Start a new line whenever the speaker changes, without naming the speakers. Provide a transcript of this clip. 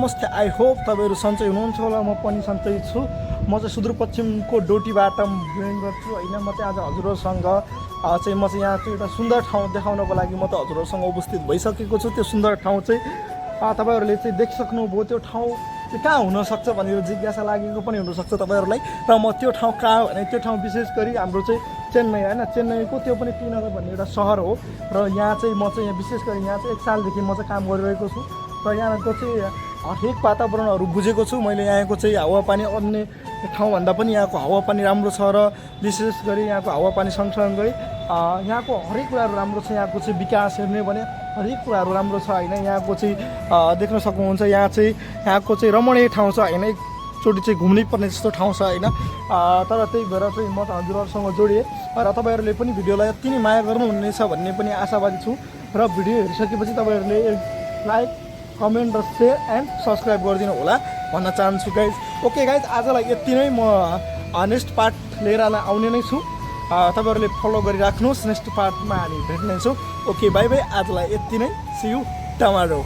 नमस्ते। I hope तपाईँहरू सन्चै हुनुहुन्छ होला, म पनि सन्चै छु। म चाहिँ सुदूरपश्चिमको डोटीबाट बिलोङ गर्छु होइन। म चाहिँ आज हजुरहरूसँग चाहिँ म चाहिँ यहाँ चाहिँ एउटा सुन्दर ठाउँ देखाउनको लागि म त हजुरहरूसँग उपस्थित भइसकेको छु। त्यो सुन्दर ठाउँ चाहिँ तपाईँहरूले चाहिँ देखिसक्नुभयो। त्यो ठाउँ चाहिँ कहाँ हुनसक्छ भनेर जिज्ञासा लागेको पनि हुनसक्छ तपाईँहरूलाई। र म त्यो ठाउँ कहाँ भने त्यो ठाउँ विशेष गरी हाम्रो चाहिँ चेन्नई होइन, चेन्नईको त्यो पनि टी नगर भन्ने एउटा सहर हो। र यहाँ चाहिँ म चाहिँ विशेष गरी यहाँ चाहिँ 1 सालदेखि म चाहिँ काम गरिरहेको छु। र यहाँको चाहिँ हरेक वातावरणहरू बुझेको छु मैले। यहाँको चाहिँ हावापानी अन्य ठाउँभन्दा पनि यहाँको हावापानी राम्रो छ। र विशेष गरी यहाँको हावापानी सँगसँगै यहाँको हरेक कुराहरू राम्रो छ। यहाँको चाहिँ विकास हेर्ने भने हरेक कुराहरू राम्रो छ होइन। यहाँको चाहिँ देख्न सक्नुहुन्छ यहाँको चाहिँ रमणीय ठाउँ छ होइन। एकचोटि चाहिँ घुम्नै पर्ने जस्तो ठाउँ छ होइन। तर त्यही भएर चाहिँ म हजुरहरूसँग जोडिएँ र तपाईँहरूले पनि भिडियोलाई यति नै माया गर्नुहुनेछ भन्ने पनि आशावादी छु। र भिडियो हेरिसकेपछि तपाईँहरूले लाइक, कमेन्ट र सेयर एन्ड सब्सक्राइब गरिदिनु होला भन्न चाहन्छु गाइज। ओके गाइज, आजलाई यति नै। म नेक्स्ट पार्ट लिएर आउने नै छु। तपाईँहरूले फलो गरिराख्नुहोस्। नेक्स्ट पार्टमा हामी भेट्नेछौँ। Okay, by by. आजलाई यति नै। See you tomorrow.